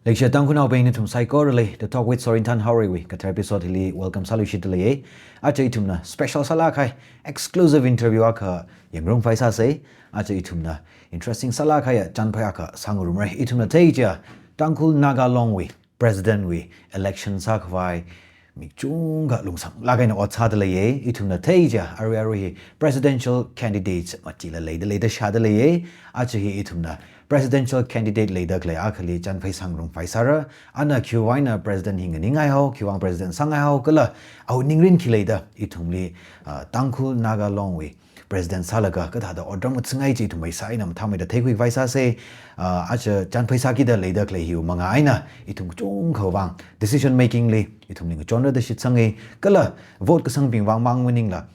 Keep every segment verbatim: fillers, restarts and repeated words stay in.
Leishiya Tangkhulnaobing nathum saikorali, The Talk with Sorinthan Haorei wui kathar episode hili welcome sāluishitdalei. Aja ithumna special sālāk kahai exclusive interview akha yangrumphai sāsei. Aja ithumna interesting sālāk kahai chānphai akha sāngarumrei. Ithumna theichiya Tangkhul Naga Long wui President wui election sākhavai mi chungkha lungsanglāk eina ot sādalei. Ithumna theichiya arui arui hi presidential candidates matila leida leida shādalei. Aja hi ithumna presidential candidate leida khalei akhali chānphai sāngarumphai sāra. Ana khiwuivang eina president hi nganinghai hao, khiwuivang president sānghai hao, kala awui ningrin khi leida ithumli, ah, Tangkhul Naga Long wui president sālaga kathāda otram ngathāngai chi ithum maisā eina mathāmeida theikhuikhavai sāsei. Ah, aja chānphai sākida leida khalei hiwui mangā eina ithum kachungkha vang decision making li ithumli ngachonrada shitsanga, kala vote kasangbing vang mang maningla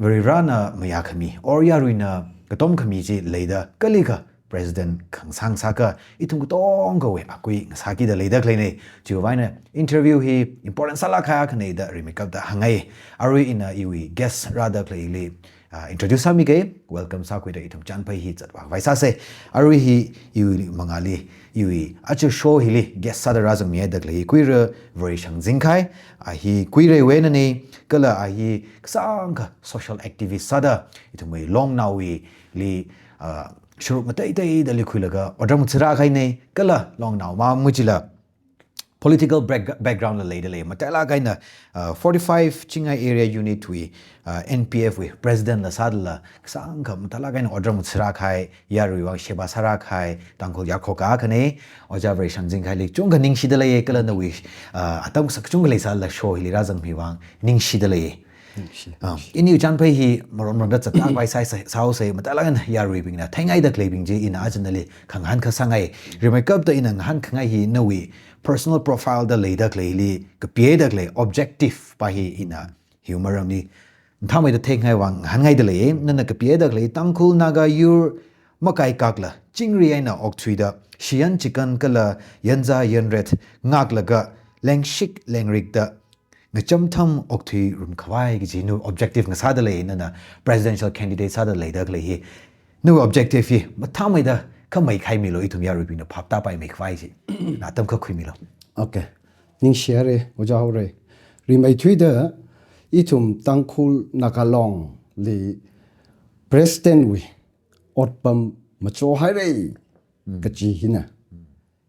Varivarana mayākhami or yaruina katom khami chi leida kalikha president khangasang sākha ithum katongkhawui akui ngasākida leida khaleina. Chiwuivang eina interview hi important sālāk kahai akhana da rimeikapta hāngngai. Arui ina iwui guest rāda khaleili, ah, introduce sāmikei, welcome sākhuida ithum chānphai hi zatvākhavai sāsei. Arui hi iwui mangāli, iwui aja show hili guest sāda rāzangmihaida khalei Kuira Vareshang Zingkhai, ah, hi Kuirei wui einana, kala ah hi kasāngkha social activist sāda ithumwui Longnaowuili, ah, sharuk ngateiteida likhuilaga otram ngathā rākahaina, kala Longnao mamachila political back-, background la leidalei, matailāk eina, ah, forty-five Chingai Area Unit wui, ah, N P F wui president la sādala, kasāngkha matailāk eina otram ngathā rākahai, yaruiwui vang sheba sārākahai Tangkhul yarkhok akhana. Oja Vareshang Zingkhaili chungkha ningshidalei, kala nawui, ah, atam kasak chungkha leisālala show hili rāzangmi vang ningshidalei. Ningshi, ah, ningshi. Iniwui chānphai hi maram maramda zatvākhavai sā, sā, sāhaosei, matailāk eina yaruibingna theingaida khaleibing chi ina aja nali khangahān akha sāngai. Rimeikapta ina ngahānkhangai hi nawui personal profile da leida khaleili kapihaida khalei objective pa hi ina hiwui maramli mathāmeida theingai vang ngahānngaidalei. Nana kapihaida khalei Tangkhul Naga yur makaikakla chingri eina okthuida shiyan chikan kala yanzā yanret ngaklaga lengshik lengrikda ngachamtham okthuirumkhavai kaji nawui objective ngasādalei, nana presidential candidate sāda leida khalei hi. Nawui objective hi mathāmeida khameikhaimilu, ithum yaruibingna phaptāpaimeikhavai chi. Na atam akha khuimilu. Okay. Ningshihaira, Oja Haorei. Rimeithuida ithum Tangkhul Naga Longli president wui otpam machohaira, mm, kaji hina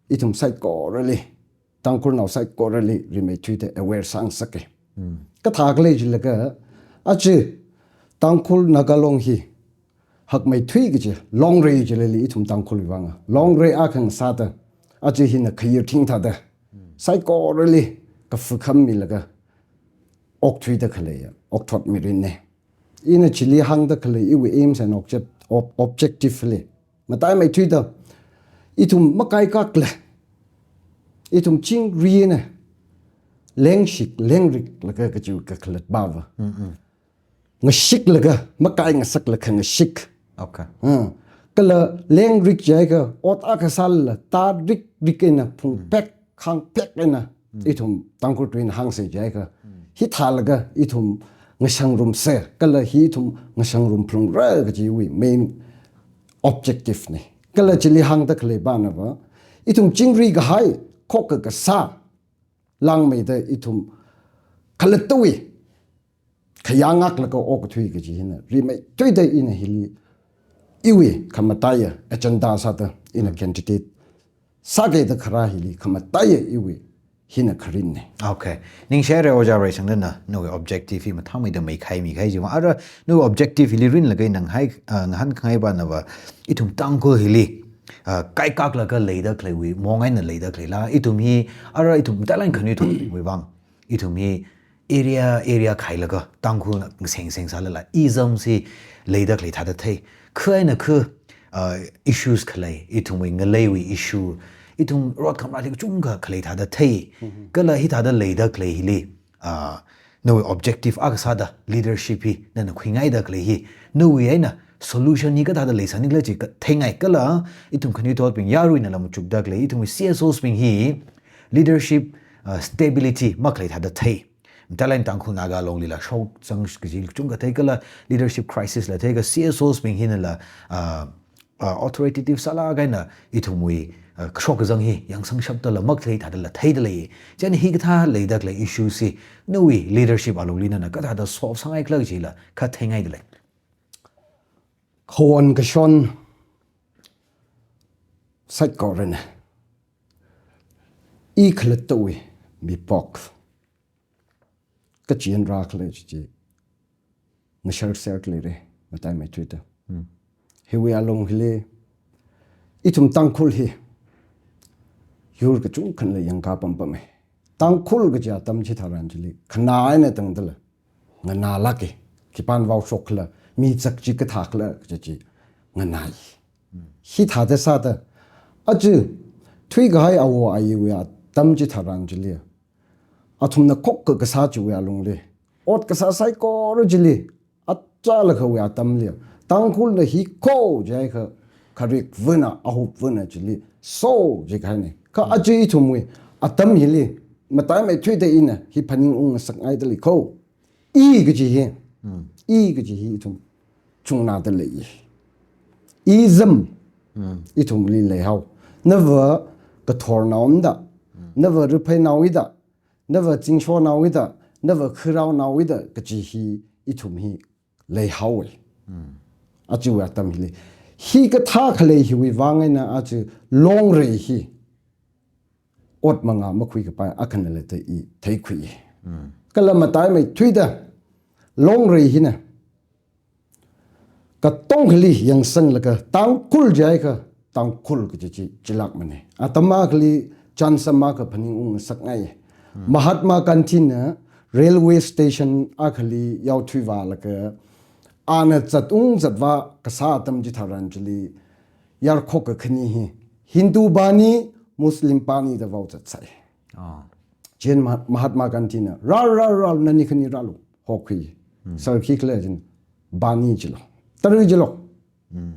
ithum saikorali, Tangkhulnao saikorali rimeithuida aware sāngasaka. Mm. Kathā khalei jilaga, aja Tangkhul Naga Long hi hakmeithui kaji, Longrei jilali ithum Tangkhulwui vanga. Longrei akha ngasāda, aja hina khayir thingthāda, mm, saikorali kafukham milaga okthuida khalei, okthot mirinna. Ina chili hāngda khalei iwui aims and object-, ob-, objective li mataimeithuida, ithum makaikakla, ithum chingri eina lengshik lengriklaga kaji kakhalat pava. Mm, mm. Ngashiklaga, makai ngasaklaga ngashik. Okay. Ah, kala lengrik jiakha, ot akha sālala, tārik rik eina, phungpek, mm, khangpek eina, mm, ithum Tangkhul tuina hāngsa jiakha, mm, hithālaga ithum ngashangrumsa, kala hi ithum ngashangrumphungra kajiwui main objective na. Kala chili hāngda khalei panava, ithum chingri kahai, khokkha kasā langmeida ithum khalattawui khayā ngaklaga okthui kaji hina rimeithuida ina hili iwui khamataiya agenda sāda ina candidate sākida kharā hili khamataiya iwui hina kharinna. Okay. Ningshihaira Oja Vareshang, nana nawui objective hi mathāmeida meikhaimi kahai chiwui vang. Ara nawui objective hili rinlaga ina ngahai, ah, ngahānkhangai panava, ithum Tangkhul hili, ah, kaikaklaga leida khaleiwui mong eina leida khaleila, ithum hi, ara ithum talent khanuithotwui vang, ithum hi area, area khailaga Tangkhul ngaseng seng sālala, isms hi leida khalei thāda thei. Kha eina kha, uh, issues khalei, ithumwui ngaleiwui issue, ithum rot khamrāli kachungkha khalei thāda thei. Mhm. Kala hithāda leida khalei hili, uh, nawui objective akha sāda leadership hi nana khuingaida khalei hi, nawui eina solution hi kathāda leisānikhala chi katheingai. Kala ithum khanuithotbing yaruinala machukda khalei, ithumwui C S Os bing hi leadership, uh, stability makhalei thāda thei. Matalai Tangkhul Naga Longlila shokzang kaji kachungkha thei kala leadership crisis la thei kha C S Os bing hinala, ah, ah, authoritative sālāk eina ithumwui uh, kashok kazang hi yangsangshapdala makhalei thādala theidalei. Chieina hikathā leidalei issue hi nawui leadership alungli nana kathāda solve sāngaikhala jila kha theingaidalei. Khawon kashon saikorana. I khalattawui mipok kachi eina rākhala chi chi ngasharserda leira, mataimeithuida. Hmm. Hiwui alung hili, ithum Tangkhul hi yur kachungkhanala yangkā pampamma. Tangkhul kaji atam chitharan chili, khanā eina tangdala nganālāka. Khipāna vaoshokkhala, mi chak chi kathākhala kaji chi nganāi. Hmm. Hithāda sāda, aja thuikahai awo ayiwui atam chitharan chili, athumna khokkha kasā chiwui alungli, ot kasā saikora chili, achālakhawui atamli, Tangkhulna hi kho jiakha, kharikvana, ahupvana chili so jikahaina. Kha aja ithumwui atam hili, mataimeithuida ina hi phaningung ngasakngaidalei kho. I kaji hi, Hmm. I kaji hi ithum chungnādalei. Ism, Hmm. ithumli leihao. Nava kathornaowuida, Hmm. nava ripheinao ida, nava zingshonao ida, nava kharaonao ida kaji hi ithum hi leihaowa. Hmm. Ajawui atam hili. Hikathā khalei hiwui vang eina aja Longrei hi ot mangā makhuikapai akhanala da i theikhui. Hmm. Kala mataimeithuida Longrei hina katongkhali yangsanglaga Tangkhul jiakha Tangkhul kaji chi chilākmana. Atam akhali chānsam akha phaningung ngasakngai. Hmm. Mahatma Gandhina railway station akhali yaothuivālaga, ana zatung zatvā kasā atam chitharan chili, yarkhok kakhane hi Hindu bani, Muslim bani da vaozatsai. Ah. Chieina Ma-, Mahatma Gandhina, "Rālu, rālu, rālu, nani khani rālu," hokhui. Hmm. Sir khikhala jin, "Bani jilo. Tara jilo." Hmm.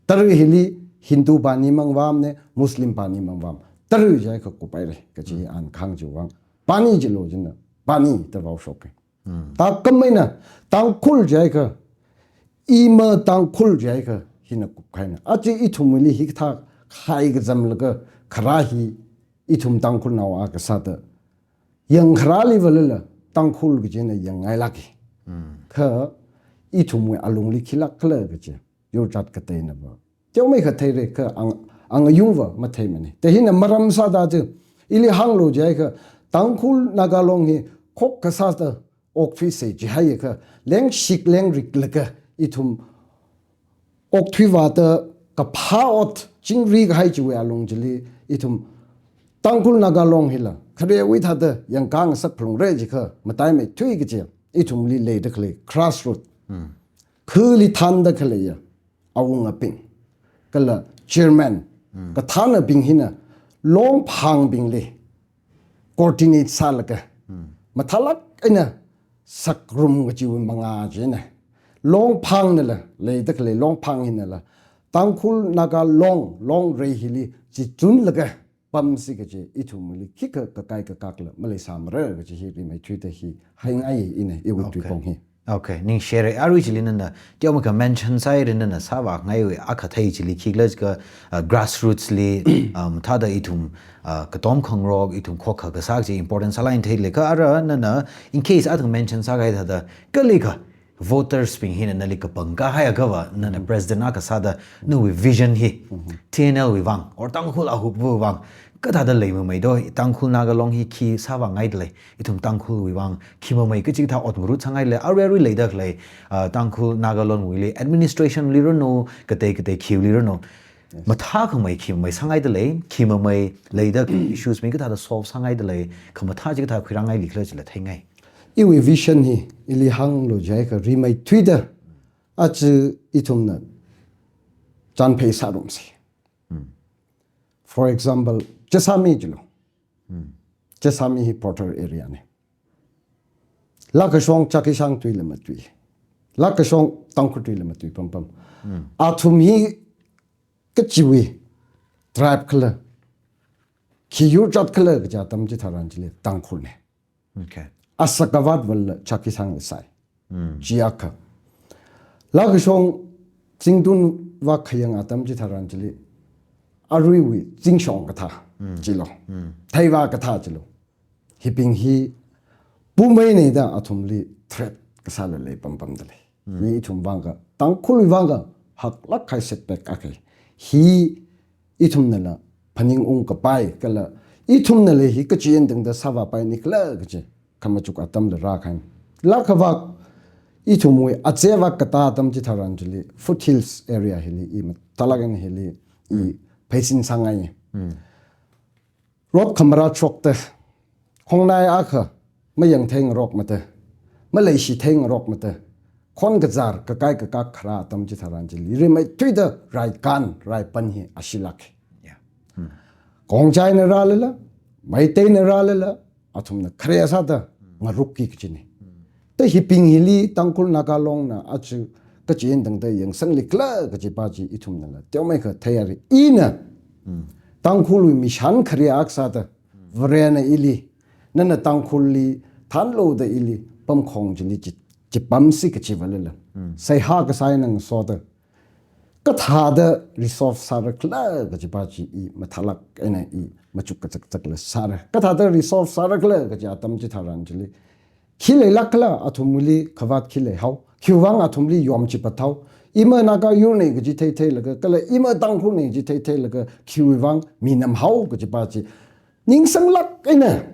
Tara hili Hindu bani mang vāmana, Muslim bani mang vāmana. Tara jiakha kuphaira, kaji Hmm. ana kahāng chiwui vang. "Bani jilo," jina, "Bani," da vaoshoka. Hmm. Thākhameina, Tangkhul jiakha, ima Tangkhul jiakha, hina kupkahaina. Aja ithumwuili hikathā khai kazamlaga kharā hi, ithum Tangkhulnao akha sāda yangkharāli valala, Tangkhul kajina yangngailāka. Hmm. Kha ithumwui alungli khilākkhala kaji, yurjat kateinava teomeikha theira kha ang-, angayungva matheimana. Te hina maram sāda chi, ili hānglu jiakha, Tangkhul Naga Long hi khokkha sāda okthuisa jihaiakha, lengshik lengriklaga ithum okthuivāda kaphā ot chingri kahai chiwui alung chili, ithum Tangkhul Naga Long hila kharewui thāda yangkā ngasak phalungra jiakha, mataimeithui kaji ithumli leida khalei grassroot. Hmm. Khali thānda khaleiya awungabing, kala chairman, Hmm. kathānabing hina Longphangbingli coordinate sālaga, Hmm. mathālāk eina sakrum kajiwui mangā china, Longphangnala, leida khalei Longphang hinala, Tangkhul Naga Long, Longrei hili chichunlaga pamsi kaji ithumli khikha kakai kakakla maleisāmara kaji hi rimeithuida hi haingai ina iwui Okay. tuipong hi. Okay, ningshire. Arui chili nana teomeikha mention sāhaira, nana sāvāngaiwui akha thei chili khikhala jiakha, uh, grassroots li, um, thāda ithum, uh, katom khangarok, ithum khokkha kasā kaji important sālāk eina theilei kha, ara nana in case athang mention sākahai thāda, kalikha voters bing hina nali kapangkahai akhava, nana Mm-hmm. president akha sāda, nawui vision hi, Mm-hmm. T N L wui vang, or Tangkhul ahupvawui vang, kathāda leimamei do, Tangkhul Naga Long hi khi sāvāngaidalei, ithum Tangkhulwui vang khi mamei kachikathā ot ngarut sāngaidalei, arui arui leida khalei, ah, Tangkhul Naga Longwuili administration li ranu, katei katei khiwuili ranu. Yes. Mathākhamei khi mamei sāngaidalei, khi mamei leida issues mi kathāda solve sāngaidalei, khamathā chikathā khuirāngaili khala chila theingai. Iwui vision hi, ili hānglu jiakha rimeithuida, aja ithumna chānphei sārumsi. Hmm. For example, Chasami jilo. Hmm. Chasami hi border area na. Lakashong Chakhesang tuila matui. Lakashong Tangkhul tuila matui pampam. Hmm. Athum hi kachiwui tribe khala, khi yurjat khala kaja atam chitharan chili Tangkhul na. Okay. Asakavāt vāla Chakhesang sai. Hmm. Chi akha. Lakashong Chingtun vākhayang atam chitharan chili, aruiwui zingshong kathā chilo. Theiva kathā chilo. Hibing hi pumeina da athumli threat kasāla lei pampamda lei. Hi ithum vangkha, Tangkhulwui vangkha, haklāk kahai setback akha. Hi ithumnala phaningung kapai kala ithumnala hi kachi eina tangda sāvāpaini khala kachi khamachuk atamla rākahai. Lakhava ithumwui ache vak katā atam chitharan chili, foothills area hili, i mathālāk eina hili, i pheisin sāngai. Rot khamarā chokta, khongnai akha mayang theingarok mata, maleishi theingarok mata, khon kazār kakai kakak kharā atam chitharan chili, rimeithuida raikan, raipan hi ashilāk. Yeah. Kongchaina rālala, Meiteina rālala, athumna khare sāda ngarukki kachina. Ta hibing hili Tangkhul Naga Longna aja kachi eina tangda yangsangli khala kachipa chi ithumnala teomeikha theihaira. Ina Tangkhulwui mishan khare akha sāda, Varena ili, nana Tangkhulli thanlo da ili pamkhong chili chi, chipamsi kachivalala, seihā kasā eina ngasoda, kathāda resolve sāra khala kachipa chi i mathālāk eina i machuk kachakchakla sāra. Kathāda resolve sāra khala kachi atam chitharan chili, khi leilāk khala athumli khavāt khi leihao, khiwuivang athumli yom chipat hao, ima Naga yurna kaji theitheilaga, kala ima Tangkhulna kaji theitheilaga, khiwuivang minam hao kachipa chi ningsanglāk eina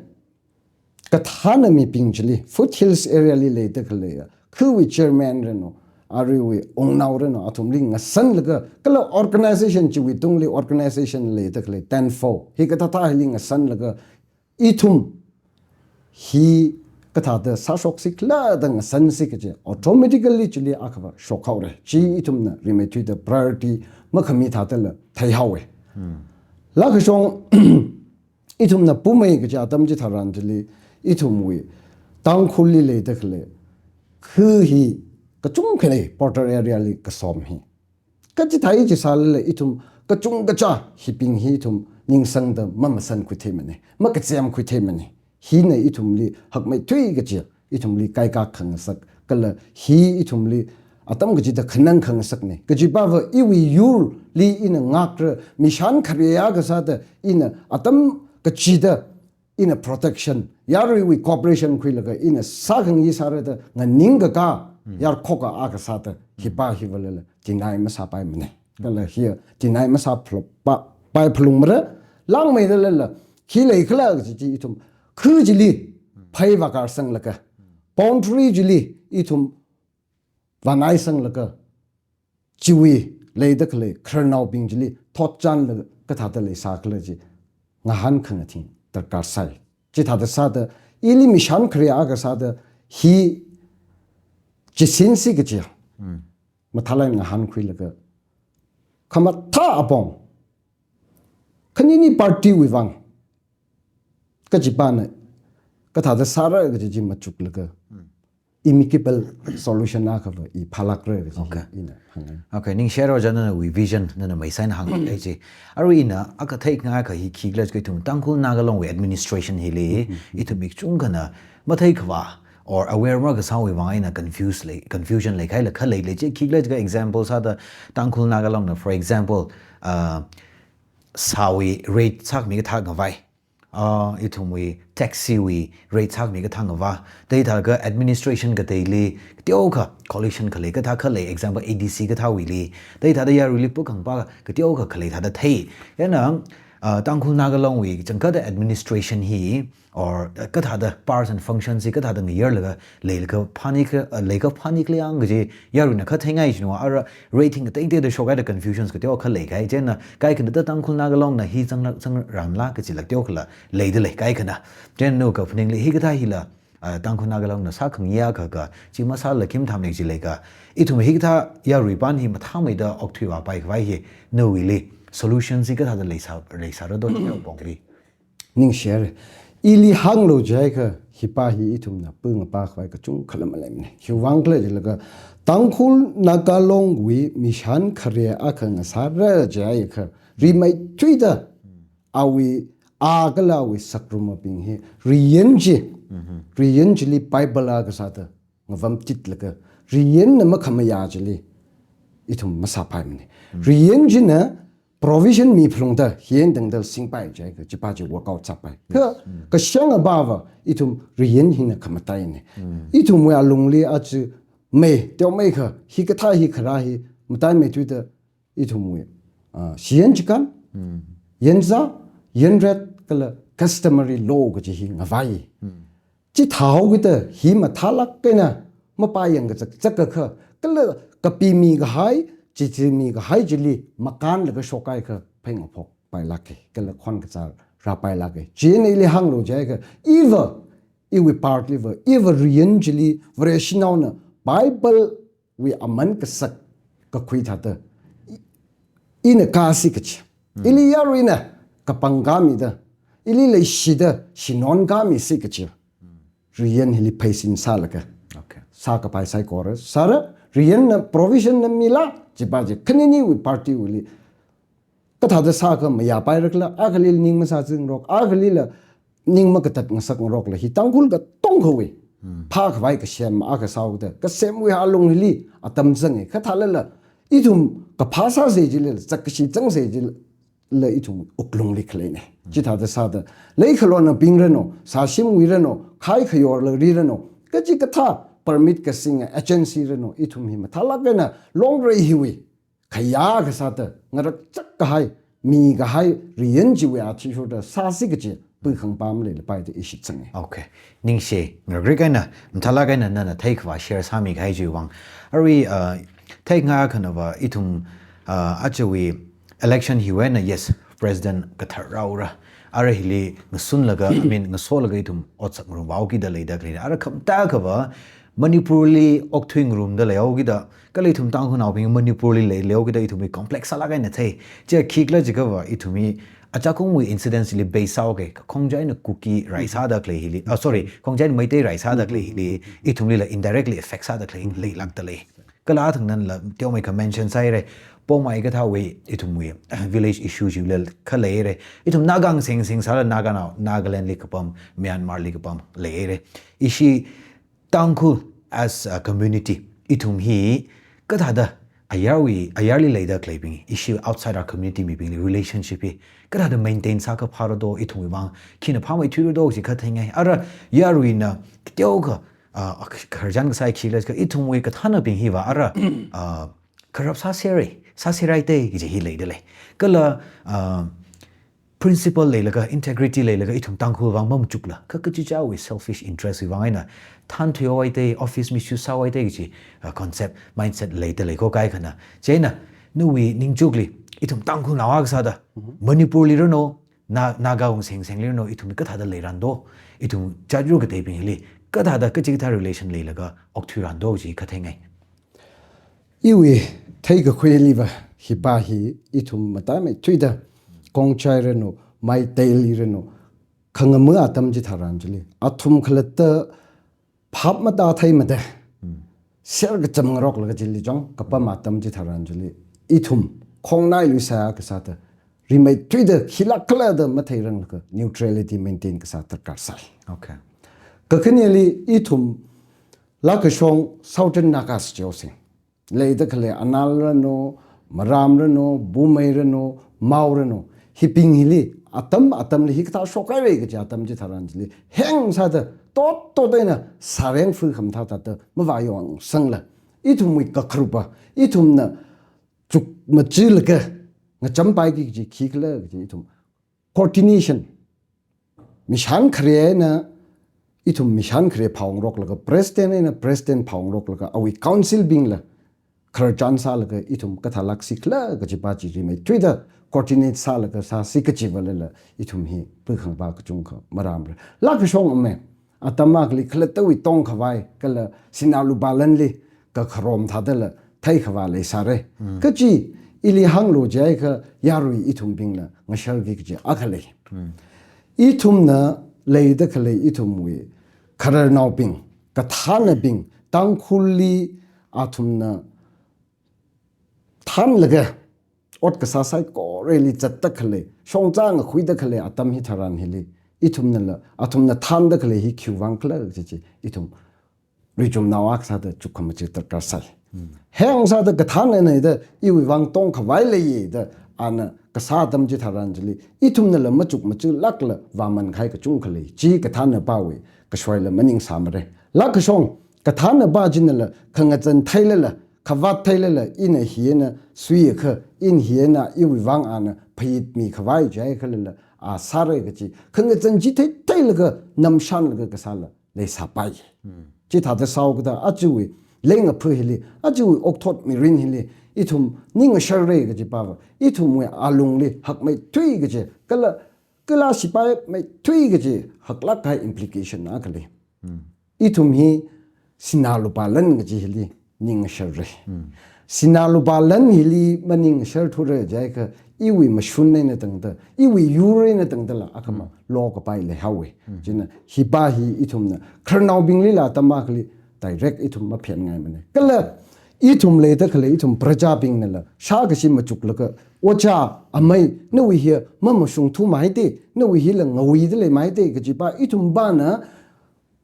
kathāna mibing chili, foothills area li leida khalei, khawui chairman reno, aruiwui wungnao reno, athumli ngasanlaga, kala organization chiwui tungli organization leida khalei, TANFO, hikathā thā hili ngasanlaga, ithum hi kathāda sāshoksi khala da ngasansi kachi, automatically chili akhava shokhaora. Chi ithumna rimeithuida priority makhami thādala theihaowa. Lakhashong ithumna pumei kachi atam chitharan chili, ithumwui Tangkhulli leida khalei kha hi kachungkha lei, border area li kasom hi. Kachithei chi sālala ithum kachungkha cha hibing hi ithum ningsangda mamasan khuitheimana, makachem khuitheimana. Hina ithumli hakmeithui kachi, ithumli kaikak khangasak, kala hi ithumli atam kachida khanang khangasakna. Kachipava iwui yurli ina ngakra, mishan khare akha sāda ina atam kachida ina protection, yaruiwui cooperation khuilaga ina sākhangai sāra da nganingkaka, yarkhoka akha sāda, hipa hivalala deny masāpaimana. Kala hi deny masā phlu-, pa-, pai phalungmara, langmeidalala khi lei khala kachi chi ithum kha chili phei vākarsanglaga, boundary chili ithum vānaisanglaga, chiwui leida khalei khararnaobing chili thotchanlaga kathāda leisā khala chi ngahān khangathing darkar sai. Chithāda sāda, ili mishan khare akha sāda hi chisinsi kachi mathālāk eina ngahānkhuilaga, khamathā apong, khanini party wui vang kachipana kathāda sāra kachi chi machuklaga, amicable solution akhava i phālākra kachi hi ina hāngngai. Okay, ningshi haira ojā, nawui vision nana maisai eina hāngngai chi. Arui ina akha theikhangai akha hi khikhala jiakha ithum Tangkhul Naga Long wui administration hili ithum mi kachungkhana matheikhavā or aware makasāwui vang eina confuse lei, confusion leikhaila khalei lei chi. Khikhala jiakha example sāda Tangkhul Naga Longna, for example, uh, sāwui rate sākhami kathā ngavai, ah, ithumwui taxi wui rate sākhami kathā ngavā, hithāda administration kateili kateokha collusion khalei kathā khalei, example A D C kathāwuili, hithāda yaruili pukhangpa kateokha khalei thāda thei. Chieina, ah, Tangkhul Naga Long wui changkhat administration hi, or, uh, kathāda parts and functions hi kathāda ngayarlaga leilakha phāni kha, uh, leikha phāni khala yang kaji yaruina kha theingai china, ara rate hi kateng tengda shokhaida confusions kateokha leikahai. Chieina kaikhana da Tangkhul Naga Longna hi zangla, zangranla kachila teokhala leida lei kaikhana. Chieina nawui kaphaningli hikathā hila, uh, Tangkhul Naga Longna sākhangai akha kha chi masāla khim thamni chi leikha, ithum hikathā yarui pan hi mathāmeida okthui vāpaikhavai hi nawuili solution chi kathāda leisā, leisāra do chi pongli. Ningshi haira. Ili hānglu jiakha, hipa hi ithumna pungapa khavai kachungkhala maleimana. Khiwuivang khala jilaga, Tangkhul Naga Long wui mishan khare akha ngasāra jiakha, rimeithuida awui, a kala awui sakrumabing hi, riyan chi, riyan chili Bible akha sāda ngavamtitlaga, riyanna makhamayā chili ithum masāpaimana. Riyan china provision miphalungda hiyān tangda singpai jiakha, chipa chi workout sāpai. Kha, kashāng apava, ithum riyan hina khamataina. Ithumwui alungli aja mei, teomeikha, hikathā hikharā hi, mataimeithuida, ithumwui, ah, shiyan chikān, yanzā, yanret, kala customary law kaji hi ngavai. Chithāhaokida hi mathālāk eina mapā yangkazak, zakakha, kala kapimi kahai, chichimi kahai chili makānlaga shokhaikha phei ngaphokpailāka, kala khon kazā rāpailāka. Chieina ili hānglu jiakha, iva, iwui part liva, iva riyan chili Vareshinaona Bible wui aman kasak kakhui thāda, i-, ina kāsi kachi. Ili yaruina kapang kāmida, ili leishida shinon kāmisi kachi. Riyan hili pheisin sālaga. Okay. Sākapai saikora. Sāra, riyanna provision na mila, chipa chi khaniniwui party wuili. Kathāda sākha mayāpairakhala, akhali ning masāzingrok, akhalila ning makatat ngasakngarokla, hi Tangkhul katongkhawui phākhavai kasem akha sāhaoda, kasemwui alung hili atam zanga, kha thālala, ithum kaphā sāsa jilala, zakkashi zangsa jilala ithum wuklungli khaleina. Chithāda sāda, leikhalonabing ranu, sāshimwui ranu, khai khayorla ri ranu, kachikathā permit kasinga agency ranu, ithum hi mathālāk eina longrei hiwui khayā kasāda, ngarakchak kahai, mikahai, riyan chiwui athishurda sāsi kachi, puikhangpa maleila paida ishi zanga. Okay. Ningshi, ngarakrik eina, mathālāk eina nana theikhavā share sāmi kahai chiwui vang. Arui, uh, theikhangai khanava ithum, uh, ajawui election hiwui eina, yes, president kathar rāura. Ara hili ngasunlaga, I mean, ngasolaga ithum otsak ngarumhaokida leida khalei. Ara khamatakhava, Manipurli okthui ngarumda leihaokida, kala ithum Tangkhulnaobing Manipurli lei, leihaokida ithumwui complex sālāk eina thei. Chi khikhala jiakhava ithumwui achākungwui incidents li base sāhaoki, Khongjai eina Kuki rai sāda khalei hili, ah, sorry, Khongjai eina Meitei rai sāda khalei hili, ithumlila indirectly effect sāda khalei leilākda lei. Kala athang nanala teomeikha mention sāhaira, Poumai kathāwui ithumwui village issue chila kha leira. Ithum Naga ngasengseng sāla Naganao, Nagaland li kapam, Myanmar li kapam leira. Ishi Tangkhul as a community, ithum hi kathāda ayarwui, ayarli leida khaleibing, ishi outside our community mibingli relationship hi kathāda maintain sākha phāra do, ithumwui vang khina phāmeithuira do, chi kha theingai. Ara yaruina teokha, ah, khararchan kasā khikhala jiakha ithumwui kathānabing hiva ara, ah, corrupt sāsera, sāsera tei kaji hi leida lei. Kala, ah, principle leilaga, integrity leilaga, ithum Tangkhul vang mamachukla, kha kachichāwui selfish interest wui vang eina thānthuihaowa tei, office misuse sāhaowa tei kaji, ah, concept, mindset leida lei ko kaikhana. Chieina, nawui ningchukli, ithum Tangkhulnao akha sāda, Manipurli ranu, Na-, Naga ngasengsengli ranu, ithum kathāda leiran do, ithum jatru kateibing hili kathāda kachikathā relation leilaga okthuiran do chi kha theingai. Iwui theikakhuiliva hipa hi ithum mataimeithuida Khongjai ranu, Meiteili ranu, khangama atam chitharan chili, athum khalatta phap matātheimada, ser kacham ngaroklaga chili chong kapam atam chitharan chili, ithum khongnai luisā kasāda, rimeithuida khilāk khala da matheiranglaga neutrality maintain kasā darkar sai. Okay. Kakhaneli ithum Lakashong Southern Nagas jihaosing. Leida khalei Anal ranu, Maram ranu, Bumei ranu, Mao ranu. Hibing hili, atam, atamli hikathā shokhaira kaji atam chitharan chili. Heng sāda, tot, tot eina, sāreng fu khamathā thāda, mavāyong sangla. Ithumwui kakharupa, ithumna chukmachilaga, ngachampai kaji khikhala kaji ithum. Coordination. Mishan khare eina, ithum mishan khare phaongaroklaga, president eina president phaongaroklaga, awui council bingla, khararchan sālaga, ithum kathālāk sikhala kajipa chi rimeithuida, coordinate sālaga, sāsi kajivalala, ithum hi, puikhangpa kachungkha maramra. Lakashong ame, atam akhali khalattawui tongkhavai, kala sinā lupā lanli, kakharom thādala, theikhavā leisāra. Kachi, ili hānglu jiakha, yarui ithumbingla, ngasharki kaji akha lei. Ithumna, leida khalei ithumwui, khararnaobing, kathānabing, Tangkhulli, athumna, thānlaga, ot kasā saikorali zatda khalei, shongza ngakhuida khalei, atam hitharan hili, ithumnala, athumna thānda khalei hi khiwui vang khala kaji chi, ithum, luichumnao akha sāda chukkhamachi darkar sai. Heng sāda kathānana da, iwui vang tongkhavai leiya da, ana kasā atam chitharan chili, ithumnala machuk machilākla vāman kahai kachungkha lei. Chi kathānapawui kashoila maningsāmara. Lākashong, kathānapa chinala khangazan theilala, khavāt theilala, ina hi eina suiakha, ina hi eina iwui vang ana phayitmi khavai jiakha lala, a sāra kachi khangazan chi theitheilaga namshanlaga kasāla leisāpai. Chithāda sāhaokida ajawui leingaphā hili, ajawui okthot mirin hili, ithum ning ngasharra kachipava, ithumwui alungli hakmeithui kachi, kala, kala sipai meithui kachi, haklāk kahai implication akha lei. Ithum hi sinā lupā lan kachi hili ning ngasharra. Sinā lupā lan hili maning ngasharthura jiakha, iwui mashun eina tangda, iwui yur eina tangdala akhama lokapai leihaowa. China hipa hi ithumna khararnaobinglila atam akhali direct ithum mapheningaimana. Kala ithum leida khalei ithum prajabingnala shākashi machuklaga, ojā, amei, nawui hi mamashungthumaite, nawui hila ngawuida leimaite kachipa ithumpana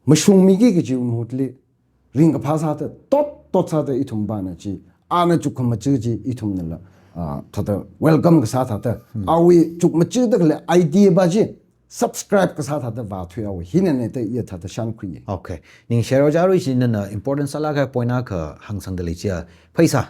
mashungmiki kachi mahutli ringkaphā sāda, tot tot sāda ithumpana chi, ana chukkhamaja chi ithumnala, ah, thāda welcome kasā thāda, awui chukmajada khalei idea pa chi subscribe kasā thāda vāthuihaowa. Hinana da iya thāda shānkhuiya. Okay. Ningshiro Jarui, chi nana important sālāk kahai point akha hāngsangda lei chiya, pheisā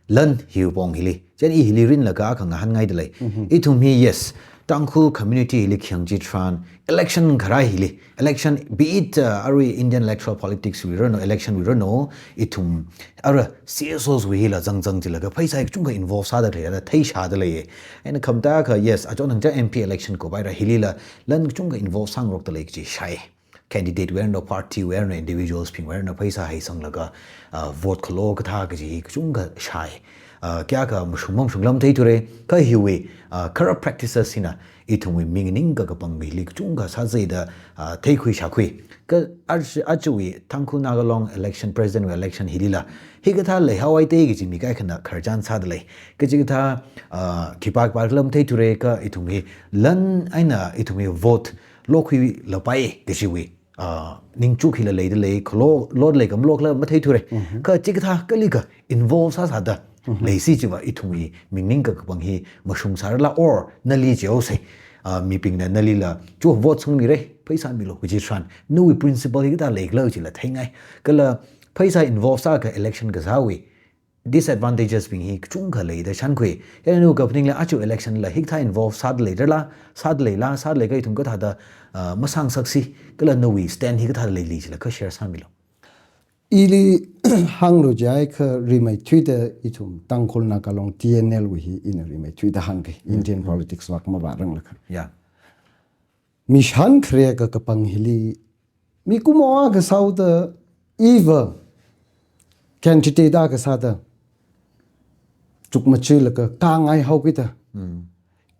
lan hiwui pong hili. Chieina i hili rinlaga akha ngahānngaida lei. Ithum hi, yes, Tangkhul community hili khayang chitharan, election kharā hili, election, be it, uh, arui Indian electoral politics wui ranu, election wui ranu, ithum, ara C S Os wui hila zangzang chilaga pheisā kachungkha involve sāda khalei da theishāda lei. Eina khamataiakha, yes, achon hangcha M P election kupaira hilila lan kachungkha involve sāngarokda lei kachi shāi. Candidate wui eina, party wui eina, individuals bingwui eina pheisā heisanglaga, ah, vote khalo kathā kaji hi kachungkha shāi. Ah, kayākha mashung mamashungla matheithura, kha hiwui, ah, corrupt practices hina ithumwui mi nganingkakapang hili kachungkha sāzada, ah, theikhui shākhui. Kha aj-, ajawui Tangkhul Naga Long election, president wui election hilila hikathā leihaowaite kaji mi kaikhana khararchan sāda lei. Kachikathā, ah, khipā khipāla matheithura, kha ithum hi lan eina ithum hi vote lokhuilapai kajiwui, ah, ningchuk hila leida lei, khalo, loda lei kha malokhala matheithura. Kha chikathā kalikha involve sāsāda leisi chiva ithumwui mi nganingkakapang hi mashungsārala or nali jihaosa. Ah, mibingna nalila chu vote sangmira, pheisā milu kaji tharan, nawui principle hi kathā leikhala chila theingai. Kala pheisā involve sākha election kasāwui disadvantages bing hi kachungkha leida shānkhui. Yana nu kaphaningla aja election la hikathā involve sāda leirala, sāda leila, sāda leikha ithum kathāda, ah, masāngasaksi, kala nawui stand hi kathāda leili chila kha share sāmilu. Ili hānglu jiakha rimeithuida ithum Tangkhul Naga Long T N L wui hi ina rimeithuida hāngki, Indian politics vak mavāranglakha. Yeah. Mishan khare kakapang hili, mikumo akha sāhaoda, iva candidate akha sāda chukmachilaga kāngaihaokida,